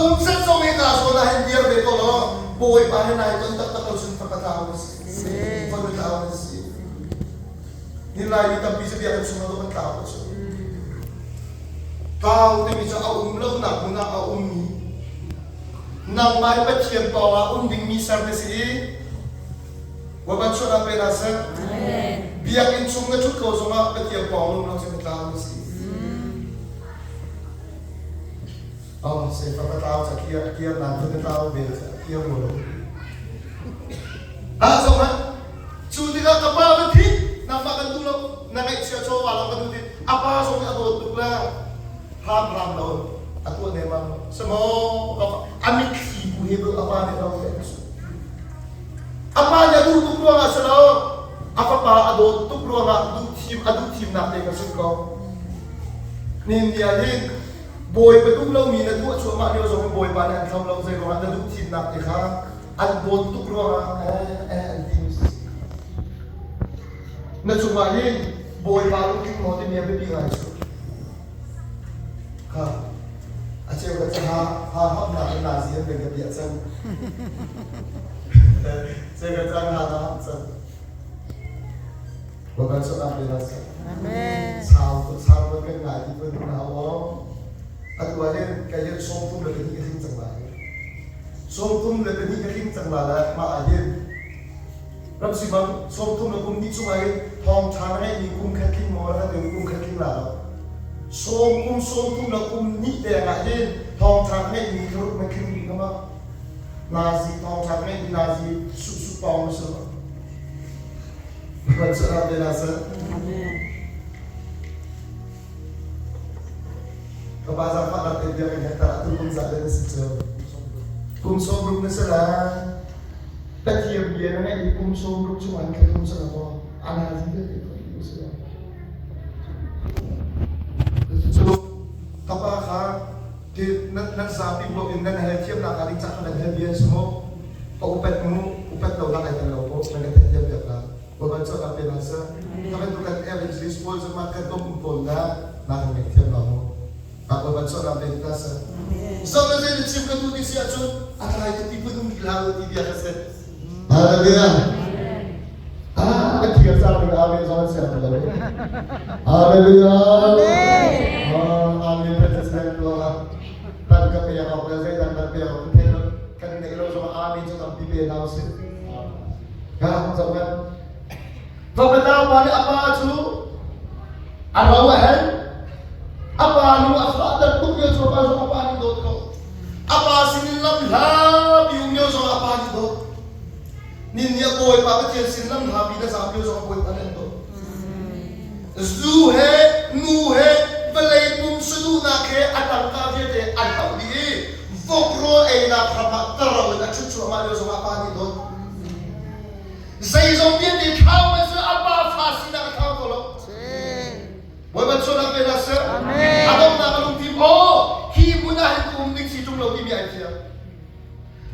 Kum set zong hi ka zawn ah hin dir ve ko law Bawipa he nai ton taktak lo cun fapa tlau na si. Fanu tlau na si. Ni lai mi tampi cu biakinn chung ah kan tlau ko cu. Tlau timi cu a um lonak hmun ah a ummi nangmah hi Pathian pawng ah um dingmi ser na si i Bawipa chuahnak pe hna seh. Biakinn chung na ṭhut ko zongah Pathian pawng um lo cu na tlau na si. Oh, sefa ka tlau ca kiar kiar nan ka tlau ve ca kiar mo lo. Ah, so man. Cu tikah ka pa va thi, nangmah kan duh lo, na ngaihchia chaw wa lo kan duh ti. A pa zong nih a dawt tuk la. Hram hram lo a tuah ne mang. Samo ka a mitthli bu he bu a pa nih ro te su. A pa nih a duh tuk ruangah si lo, a fapa a dawt tuk ruangah duh thim a duh thimnak te ka sung ko. Nihin ni ah hin Bawipa duh lomi na tuah cuahmah lio zong in Bawipa nih an thlo lo zei ruangah na duh thimnak te kha an dawt tuk ruangah eh eh an ti na cungah hin Bawipa lungtling maw timi a biapi ngai cu kha a cheu ka ha ha hapnak in nazi an beng ka piah cang cheu ka cang ha na hap cang Bawipa sualnak pe hna seh. Amen. Sau sau kan kan ngai ti tuan hna aw. Atu ah hin kai hin 32 ka tling cang lai. 32 ka tling cang lai la mah ah hin ram si bang 30 le kum hnih chung ah hin thawng ṭha na ngeihmi kum khat tling maw rak kan kum khat tling la lo. Sawm kum 30 le kum hnih deng ah hin thawng ṭha na ngeihmi thlaruk na tling ding kama. Nazi thawng ṭha na ngeihmi nazi su su pawng na si lo. Ka pa zaangfahnak te biakinn he tah tu kum zat na si cu. Kum 60 na si lai. Pathian bia na ngeih i kum 60 chung an thla thum sa maw? Ana zi te te ko si lo. Cu ka pa kha ti nan nan zapi huap in nan hal thiamnak ah ding cah nan hal bia si maw? Ka upat mu upat lo nak ai tel lo po nan ka theih thiam piak la. Bawipa cu a pe hna seh. Ka bantuk kan evangelist pawl cu mah kan tom tawn na na kan ngeih thiam lo mu. Mah Bawipa cu a pe hna seh. Zo na zei na chim ka duh ti si ahcun a tlai tu ti phun um ti hlah u ti bia ka si. Hallelujah. Ah, ka thiam cang ding amen zong an siang lo. Hallelujah. Amen. Amen. President lo tan ka pe awk le zeidang kan pe awk kan thei lo kan neih lo zong amen cu tampi pe hna usih. Ka zoh kan. Fapa pa nih a pa cu a ro a hel. A pa nu a fahter tuk lio cu a pa zong a pa nih dawt ko. A pa sinin lam hlapi um lio zong a pa nih dawt. Nin nih a bawipa Pathian sin lam hlapi na zaam lio zong a bawipa nih an dawt. Zu he nu he vawlei pum saduhnak he a tangka vialte an hauh dih i vok rawl einak ram ah taro in a ṭhut cuahmah lio zongah a pa nih dawt. Zeizong vialte thlau man cu a pa fa sinak a thlau ko lo. Bawipa sualnak pe hna seh. A donghnak a lungfim aw hi hmun ah hin ka um ding si ṭung lo timi ai fiang.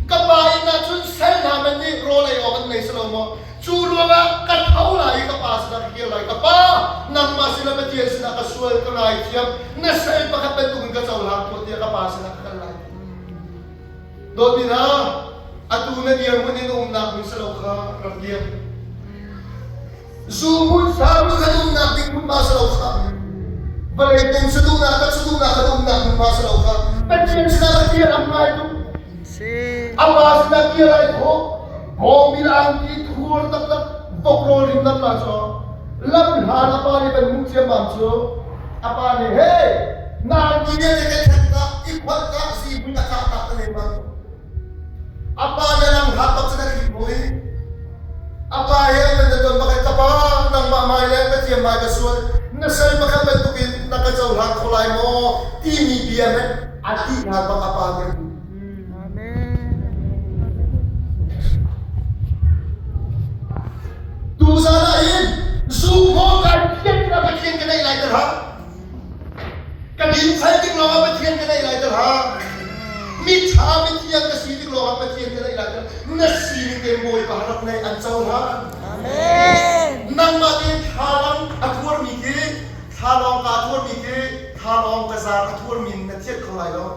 Ka pa inn ah cun sal hna hmanh nih rawl ei awk an nei si lo maw? Cu ruangah ka tho lai i ka pa sinah ka kir lai. Ka pa, nangmah sinah Pathian sinah ka sual ka ngaithiam. Na sal pakhat bantukin ka cohlang tuah tiah ka pa sinah ka kal lai. Dawtmi hna, atu na dirhmun in umnak hmun si lo kha rak dir. Zu hmun sa hmun kan umnak ding hmun ma si lo kha. Vawlei pum saduhnak kan saduhnak kan umnak hmun ma si lo kha. Pathian sinah ka kir am ngai tuk. Ama sinah kir ai khawh. Bawngbil angki thur taktak vok rawl rim lam la cu. Lam hlan apa nih ban hmuh ciammam cu. Apa nih hey na angki vialte ka ṭhen ta i khuat ka si hmun a kah ta ka nei bang. A pa le lam hlat bak cun a thli pui. A pa he an nan ton bak in ka pa nangmah mai le Pathian mai ka sual na sal pakhat bantukin na ka cohlang kho lai maw timi bia hmanh a ti hna bak a pa nih. Tuzan ah hin zumhawk kai thian na Pathian ka neih lai ter ha. Ka din fel tik lawngah Pathian ka neih lai ter ha. Mi ṭha mi thiang ka si tik lawngah Pathian ka neih lai ter. Na sining te Bawipa rak nei an cohlan. Amen. Nangmah tein thlalang a thuarmi khi thlalawng ka thuarmi khi thlalawng ka zar a thuarmi in na thiat kho lai lo.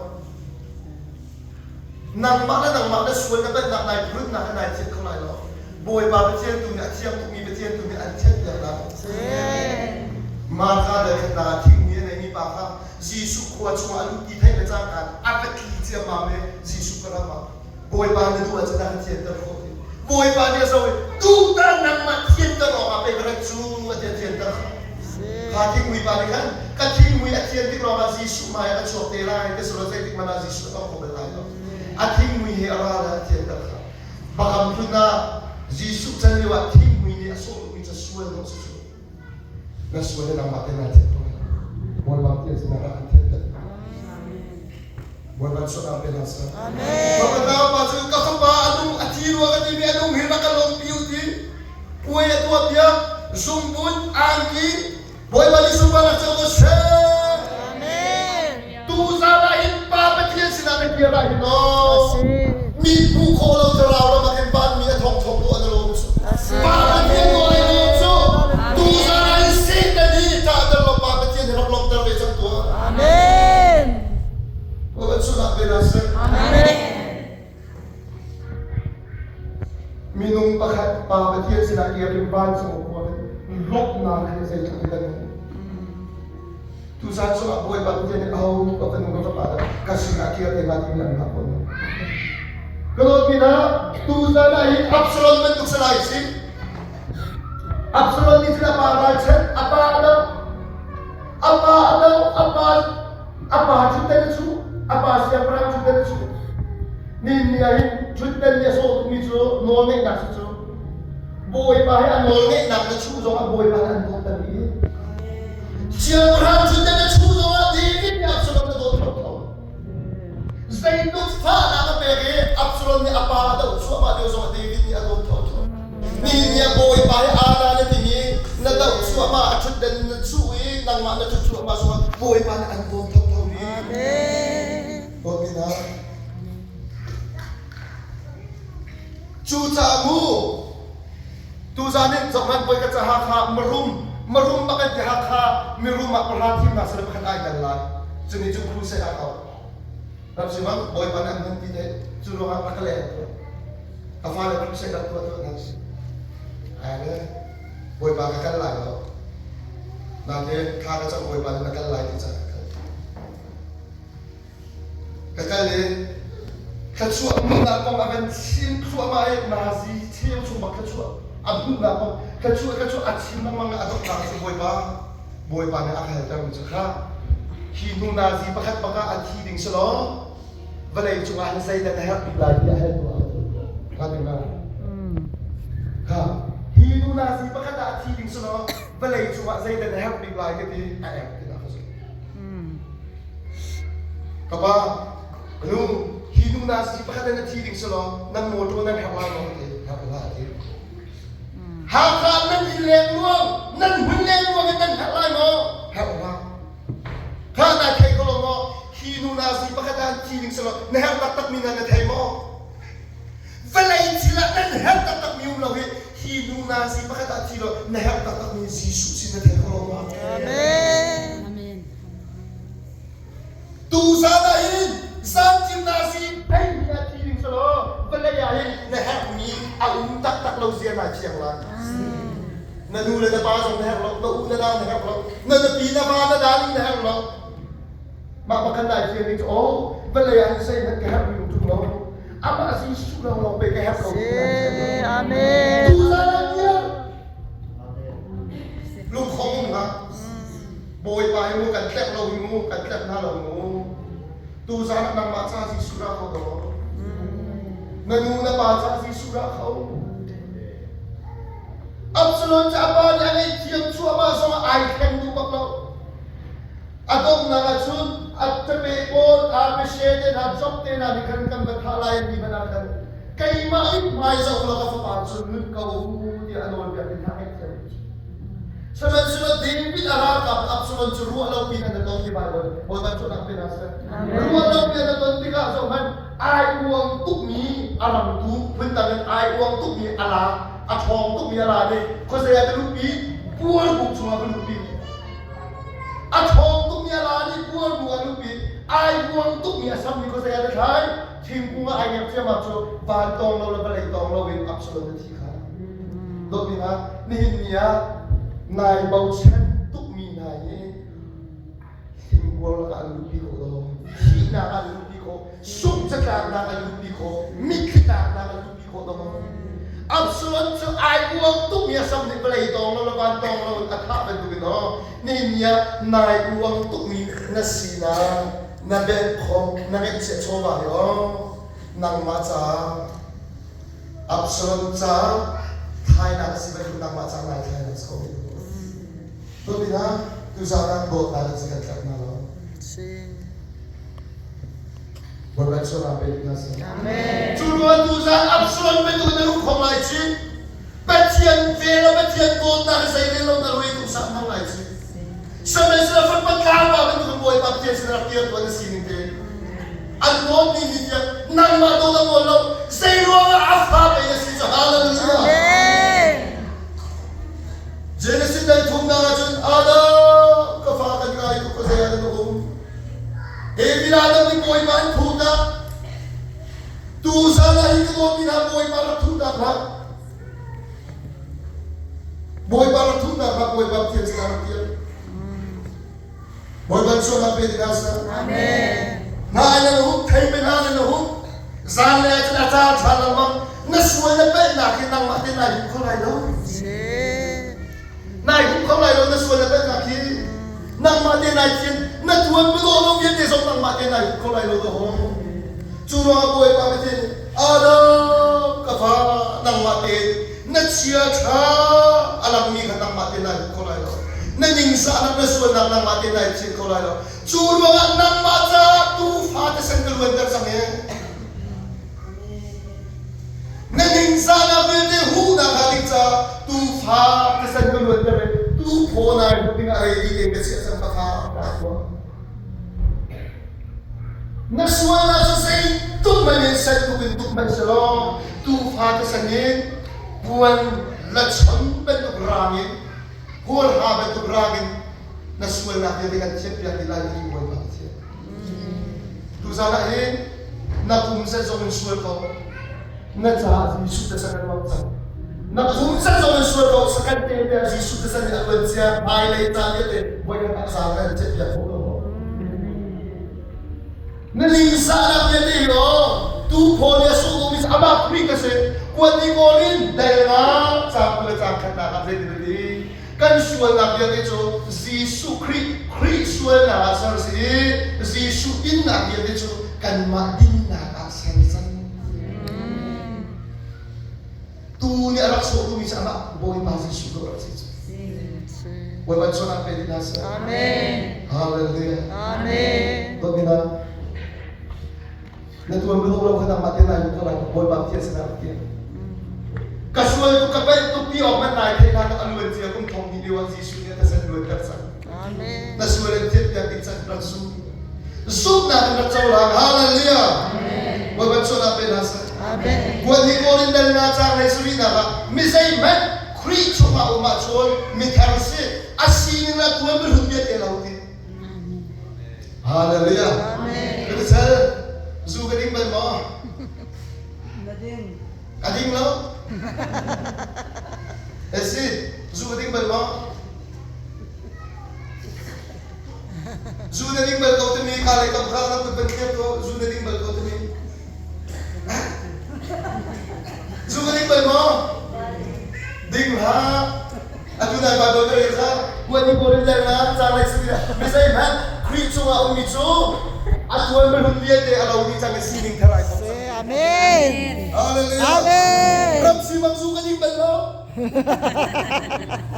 Nangmah le nangmah na sual na palhnak nai phurutnak in nai thianh kho lai lo. Bawipa Pathian tu nih a thiang tukmi Pathian tu nih an thianhpiak lai. Martha le khatnak ah thingmi a neimi pa kha Jesuh khua chungah a lut ti theih le cangka a va tli ciammam i Jesuh ka ram ah Bawipa na duh ahcun na ka thianter khawh ti. Bawipa nih a zoh i tutan nangmah thianter awkah pei ka rat cu a ti a thianter kha. Kha thingmui pa nih khan ka thingmui a thian tik lawngah Jesuh hmai ah ka chuak te lai ti selaw zeitik hmanh ah Jesuh a tong kho bal lai lo. A thingmui he a ra le a thianter kha. Bakam hlun ah Jesuh chan lio ah thingmui nih a sawh duhmi cu sual dawh si cu. Na sual le nangmah te naa thian ko lai. Bawipa Pathian sinah rak an thianter. Bawipa sualnak pe hna seh. Amen. Pa cu ka fapa a nung a thi rua ka timi a nung hi rak ka lawmpi u ti. Puai a tuah piak zungbun angki Bawipa nih sunparnak co ko seh. Amen. Tu zan ah hin Pa Pathian sinah na kir ah hin aw. Mi phu khawh lo thlarau ram ah khin vanmi a thong thong tuah na lawm cu. Pa Pathian nawl ai lawm cu. Tu zan ah hin Satan hi ṭahter law Pa Pathian hi rak lawmhter ve cang tuah. Amen. Bawipa sunak pe hna seh. Amen. Minung pakhat Pa Pathian sinah kir in vancung khua lawmhnak hi zeitluk in dah kan Tuzaan zongah Bawipa Pathian nih aho ka fanu ka fapa dah ka sinah kir te hnga timi an hngak ko. Ka dawtmi hna, tuzaan ah hin Absalom bantuk si lai si. Absalom nih cun a pa ralchanh, a pa a doh, a pa a doh, a pa a pa ṭhutdan a chuh, a pa siangpahrang ṭhutdan a chuh. Nihin ni ah hin ṭhutdan nih a sawh tukmi cu nawlngeihnak si cu. Bawipa hi a nawlngeihnak na chuh zongah Bawipa nih an dawt peng i Siangpahrang ṭhutdan na chuh zongah David nih Absalom na dawt thotho. Zeitluk fahnak a pek i Absalom nih a pa a doh cuahmah lio zongah David nih a dawt thotho. Nihin ni ah Bawipa hi aa na timi na doh cuahmah a ṭhutdan na chuh i nangmah na ṭhut cuahmah zongah Bawipa nih an dawt thotho rih. Dawtmi hna, Cucaah mu tuzan in zohhmanh poi ka ca Hakha marum marum bak an ti Hakha mirum ah pahra thim hna seh pakhat ai tel lai cuni cu crusade ah kau ram si bang bawipa nih an hman ti te cu ruangah a ka leng tuah ka fale crusade rak tuah tuah hna ai le bawipa ka kal lai lo nakin thla ka cam bawipa nih na kal lai ti ca ka kal Ka kal i thluachuah hmuhnak kong a kan chim thluahmah i nazi cheu chung bak thluachuah a hmuhnak kong thluachuah thluachuah a chim lengmang i a donghnak cu Bawipa Bawipa nih a ka haltermi cu kha hi hnu nazi pakhat bak ah a thi ding si law vawlei cungah hin zeidah na herh bik lai ti a hal tuah ka ti hnga kha hi nu nazi pakhat ah a thi ding si law vawlei cungah zeidah na herh bik lai ka ti a ek ti ka zumh Ka pa, nu, hi nu na si pakhat in a thi ding si law nan motor nan herh lai maw ti herh lai ti. Hakha nan inn leng luang, nan hmun leng luang in nan herh lai maw? Herh lai. Kha na thei ko lo maw? Hi nu na si pakhat ah thi ding si law na herh taktak mi na na thei maw? Vawlei thil ah nan herh taktak mi um lo hi hi nu na si pakhat ah thi law na herh taktak mi Jesuh sin na thei ko lo maw? Amen. Tuzan ah hin zantim na si theimi ah thi ding selaw vawlei ah hin na herhmi a um taktak lo zia naa thiang lai. Na nu le na pa zong na herh lo, na u na nau na herh lo, na nupi na va na darling na herh lo. Mah pakhat nai thiang ding cu oh vawlei ah hin zeihmanh ka herhmi um ṭung lo. Amah Jesuh lawnglawng pe ka herh ko. Amen. Tuzan ah tiang lungkhong um hlah. Bawipa hi mu kan tlek lo hi mu kan tlek hna lo mu. Tuzan ah nangmah ca Jesuh ra kho ko. Na nu na pa ca Jesuh ra kho. Absalom cu a pa nih a ngaihthiam cuahmah zongah ai thleng duh bak lo. A donghnak ah cun a tape pawl Abishe te hna Job te hna nih khan kan va thah lai an ti hmanh ah khan keimah in hmai zoh law ka fapa cu nun ko u tiah a nawlpiak i hna ngaihthiam. Sihmanhsehlaw David a ralkap Absalom cu ruah lo piin an ton ti Baibal Bawipa cu nak pe hna seh. Ruah lo piin an ton tikah zohhmanh ai uang tukmi a ramtu phundang in ai uang tukmi a la a ṭhawng tukmi a la nih khuazei ah ka luhpi buarbuk chungah ka luhpi. A ṭhawng tukmi a la nih buarbuk ah luhpi. Ai uang tukmi a sammi khuazei ah na thlai? Thingkung ah ai ngek ciammam cu van tawng lo le vawlei tawng loin Absalom na thi kha. Dawtmi hna, nihin ni ah nai bochan tukmi hna hi thingkuang lakah an luhpi khawh lo. Thihnak ah an luhpi khawh, sungh catlaknak an luhpi khawh, mitthli tlaknak an luhpi khawh lo. Absalom cu ai uang tukmi a sam nih vawlei tawng lo le van tawng lo in a thah bantukin aw nihin ni ah nai uang tukmi na sinak na bank khong na ngeihchiah chawva hi aw nangmah caah Absalom caah thlainak a si bantuk nangmah caah nai thlainak si ko. Tupi hna tuzaan ah dawtnak in si kan tlak hna lo. Bawipa sualnak pe hna seh. Amen. Cu ruang tuzaan Absalom bantuk na ruh khong lai chin. Pathian vel le Pathian dawtnak zei rel lo na rui tuk sak hmang lai chin. Sihmanhsehlaw fapa tlangpa bantuk in Bawipa Pathian sin rak kir tuan na sining te. An dawt ni ni tiang nangmah dawt a nawl lo. Zei ruangah a fa pei na si cu hallelujah. Amen. Genesis dai thumnak ahcun Adam ka fa kan ngai tuk ka zei ah na um. David Adam nih Bawipa an thuhnak tuzan ah hi ka dawtmi hna Bawipa rak thuhnak hlah. Bawipa rak thuhnak hlah Bawipa Pathian sinah rak kir. Bawipa sualnak pe ding ah seh. Amen. Hna in na huk, thei pe hna in na huk. Zan le ah cun a ca ṭha lengmang. Na sual na palhnak hi nangmah te nai hum kho lai lo. Nai hum kho lai lo na sual na palhnak hi. Nangmah te nai thian, na tuan bedawh lo vialte zong nangmah te nai hum kho lai lo ka hong. Cu ruangah Bawipa Pathian nih Adam ka fa nangmah tein na chia ṭha a langmi kha nangmah te nai hmuh kho lai lo. Na ningzahnak na sualnak nangmah te nai thian kho lai lo. Cu ruangah nangmah caah tuufa te sen ka luanter cang i na ningzahnak vialte huhnak hnga ding caah tuufa te sen ka luanter i tuuphaw nai hmuh ding ah ready tein ka chiah cang ka fa. Na sualnak cu zeitluk hmanh in sen tuk in tuk hmanh selaw tuufa te sen in puan lachon bantuk rang in hualha bantuk rang in na sualnak vialte kan thianhpiak dih lai ti Bawipa Pathian. Tuzaan ah hin na kum zat zong in sual ko. Na caah Jesuh te san an wang cang. Na kum zat zong in sual ko sakan te te Jesuh te san in a luan cia hmailei caan vialte voi kan zaan kan thianhpiak khawh lo. Na ningzahnak vialte hi aw tuuphaw nih a sawh mi amah Khrih ka si kuan ni kawl in dal nga caang 20 le caang khatnak ah zeitin a ti kan sualnak vialte cu Jesuh Khrih Khrih sualnak ah ser si i Jesuh dinnak vialte cu kanmah dinnak ah ser cang Tu nih a rak sawhtu mi cu amah Bawipa Jesuh ko rak si cu. Bawipa sualnak pe ding hna seh. Amen. Hallelujah. Amen. Dawtmi hna, na tuan biadawh lo kha nangmah te nai ko lai Bawipa Pathian sinah ka tiah. Ka sual tuk ka palh tuk ti awk man nai theih hna a luan cia kum thong hnih lio ah Jesuh nih a thisen luanter cang. Amen. Na sual in thian piak ding cang rak zum. Zumhnak in rak cohlang. Hallelujah. Bawipa sualnak pe hna seh. Amen. Kuan ni kawl in dal nga caang lei sarihnak ah mi zeihmanh Khrih chungah um ahcun mithar si a sining le tuan biahlun vialte lo ti. Hallelujah. Amen. Ka sel zu ka ding bal maw? Na ding. Ka ding lo. Esi, zu ka ding bal maw? Zu na ding bal ko timi ka le kam kha na kut ban thliak ko zu na ding bal ko timi. Zu ka ding bal maw? Ding hlah. Atu nai Bible ka rel kha kuan ni pawl in leng na cang lai si mi zeihmanh Khrih chungah ummi cu a tuan mihlun vialte a lo dih cang i sining thar ai thawk cang. Amen. Hallelujah. Amen. Ram simang zu ka ding bal lo.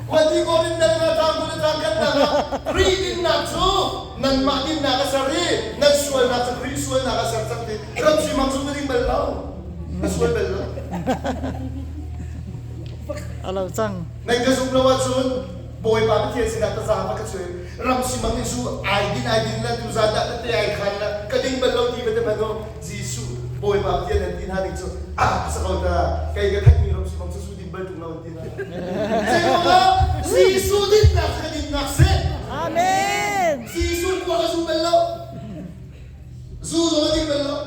Wati Korin dal nga tang bu tang kan na Khrih dinnak cu nanmah dinnak a ser i nan sualnak cu Khrih sualnak a ser cang ti ram si mang cu ka ding bal lo na sual bal lo A lo cang. Nan ka zumh lo ahcun Bawipa Pathian sinah taza va ka cuai ram si mang in zu ai din ai din la tu zan dah tete ai khan la ka ding bal lo ti va te hmanh Jesuh Bawipa Pathian nan ti hna ding cu ah sa ko ta kei ka theihmi ram si mang cu su din bal tung lo an ti hna zeiruangah Jesuh dinnak cu ka dinnak si Amen Jesuh kuah ka zum bal lo. Zu zong a ding bal lo.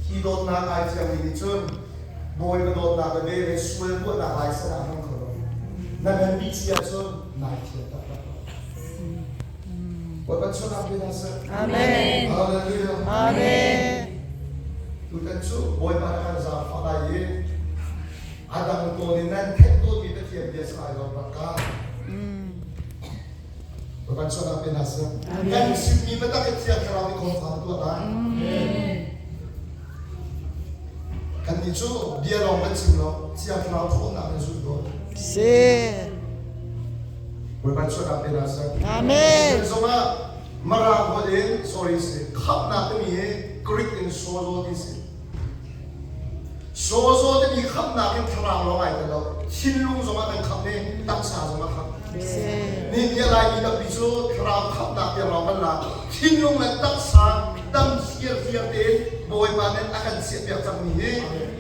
Hi dawtnak ai fiangmi nih cun Bawipa dawtnak le ve le sual tuahnak lai san ah hmang kho lo. Na ngan bih si ahcun nai thiam taktak lo. Bawipa chawnak bia hna seh. Amen. Hallelujah. Amen. Tutan cu Bawipa na kan zaangfah lai i a dang tawn in nan theih tawnmi Pathian bia si lai lo rak ka. Bawipa chawnak bia hna seh. Kan chimmi biatak i Thiang Thlarau nih confirm tuah lai. Kannih cu bia lawng kan chim lo, Thiang Thlarau ṭhawnnak in zulh ko. Si. Bawipa chawnak bia hna seh. Amen. Zongah Mirang holh in sorry si khamhnak timi hi Greek in sozo ti si. Sozo timi khamhnak in thlarau lawng ai tel lo. Thinlung zong ah kan khamh i taksa zong a khamh. Ni ni Laimi tampi cu thlarau khamhnak tiang lawng kan la. Thinlung le taksa dam hiarhiar tein Bawipa nih a kan chiahpiak cangmi hi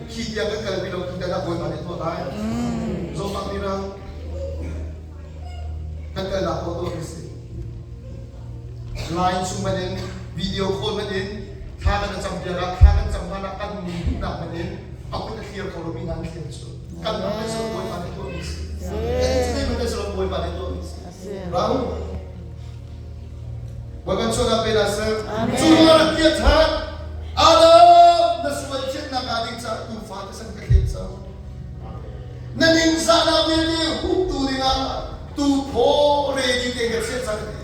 khi tiang kan kalpi lo tu tan ah Bawipa nih tuah lai. Zawtnak nih ra kan kalnak tuah tuah mi si. Line chung man in video call man in thla kan cam piak ah thla kan cam hlan ah kan min duhnak man in a kut a clear kho lomi hna an clear cu. Kan ram kan ser Bawipa nih tuahmi si. Kan cite man kan ser Bawipa nih tuahmi si. Rau. Bawipa chuan pe na ser. Cu rak kia than. Adam na sual thiannak ah ding ca tufa te san ka thlen cang. Na ningzahnak vialte huptu dingah tu phaw ready te ka chiah cang ti.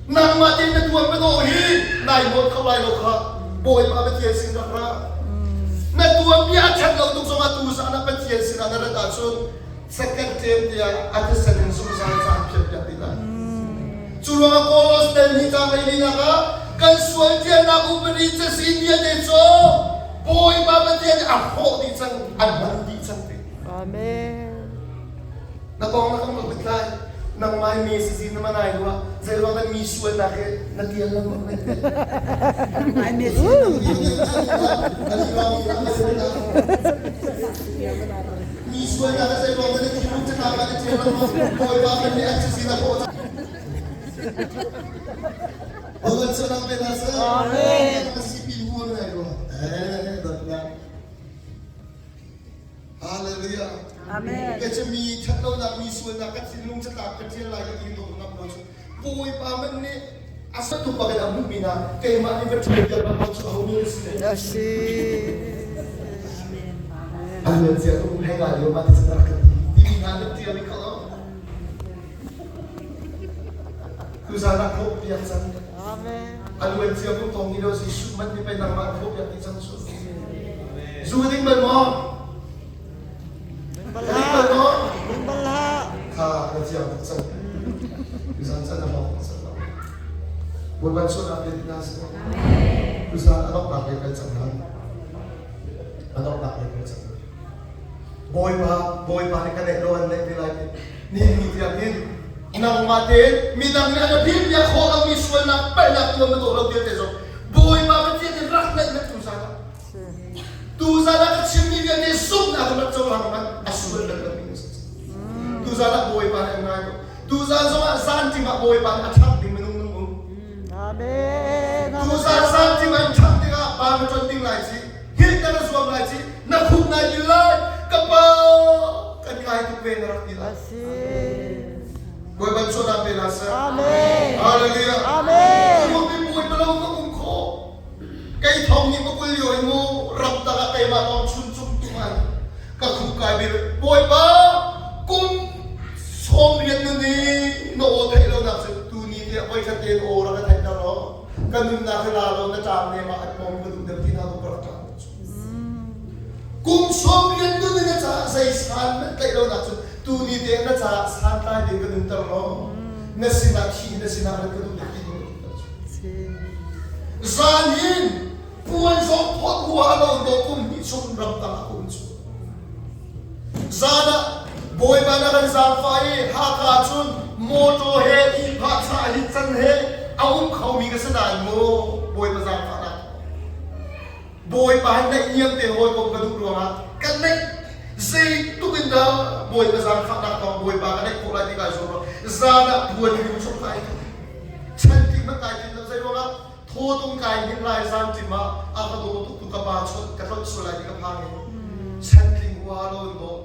Nangmah tein na tuan padaw hi nai hmawt kho lai lo kha Bawipa Pathian sin rak ra. Na tuanbia a ṭhat lo tuk zongah tu zan ah Pathian sinah na rat ahcun second term tiah a thisen in zungzal caan phiat piak ti lai. Cu ruangah Kolos tel hi caang leilinak ah kan sual tialnak upadi cazin vialte cu Bawipa Pathian nih a hrawh dih cang, a hman dih cang ti. Amen. Na kong na kan ruat lai. Nangmah mi si na manai rua. Zei ruang dah mi sualnak hi na tial lang ma? Ai mi si. Mi sualnak hi zei ruang dah na thinlung cakam ah na tial lang ma? Bawipa kan nih an si na kawh. Bawipa cu nang pe na sa. Amen. Si pin huam nai rua. Eh, dat Hallelujah. Amen. Ka cu mi ṭhatlonak mi sualnak ka thinlung catlap ka ṭial lai ka ti to ngam lo cu Bawipa man nih a satu bak in a hmuhmi hna keimah nih va ṭial piak bak lo cu aho mi si. A si. An luan cia kum hlei nga lio ma ti cun rak ka ti timi hna na ṭial i kha Tuzaan ah khawh piak cang. Amen. A luan cia kum thong ni lo si suh man ni pei nangmah khawh piak ti cang su. Zu ding bal maw? Ding bal maw? Ding bal hlah. Kha na thiam tuk cang. Tuzaan chan a hawk cang. Bawipa sualnak pe ti hna seh. Tuzaan a donghnak lei kal cang hna. A donghnak lei kal cang. Bawipa, Bawipa nih ka neih lo an neih ve lai ti. Ni ni tiang hin nangmah tein midang nih an philpiak khawh lomi sualnak palhnak tuan na tuah lo vialte zong Bawipa Pathian nih rak neih na tuzaan ah. Tuzaan ah ka chimmi vialte zumhnak in rak cohlang man a sual bal lomi na si. Tuzaan ah Bawipa nih an ngai ko. Tuzaan zongah zantim ah Bawipa nih a ṭhak ding minung nan um. Amen. Tuzaan zantim an ṭhak tikah pa na ṭon ding lai ci. Hil na zuam lai ci na khuk nai bil lai ka pa kan ngai tuk ve na rak ti lai. Bawipa chuan pe la seh. Amen. Hallelujah. Amen. Mu mi mui palo ka um kho. Kei thong ni makul yo mu ram tak ah keimah lawng chun chung tung an ka khuk kai bil. Bawipa kum som rian nu ni na aw theih lo nak cu tu ni te oi khat te aw ra ka theih na ro. Ka nunnak hi la lo na ṭam ne ma at mong ka duh deuh ti hna ka rak ṭam kum som rian tu na caah zei san man tlaih lo nak cun tu ni te na caah santlai ding ka nunter lo na sinah thi na sinah rat ka duh deuh ti zan in puan zong phot hua lo do kum hnih chung ram tang ah kum chu Zan ah Bawipa na kan zaangfah i Hakha cun mawṭaw he ihphah chah hi can he a um khomi ka si nain mu Bawipa zaangfahnak Bawipa he naihniam te hawikom ka duh ruangah ka neih zeitluk in dah Bawipa zaangfahnak thawng Bawipa ka neih khawh lai ti kai zuam zan ah puan lu chung kai. Chantling hmanh kai tim lo zei ruangah thawtung kai hngin lai zan tim ah a ka daw tuk tu ka pa chawnh ka tlonh sual lai ti ka phang i chantling hua lo in dawh.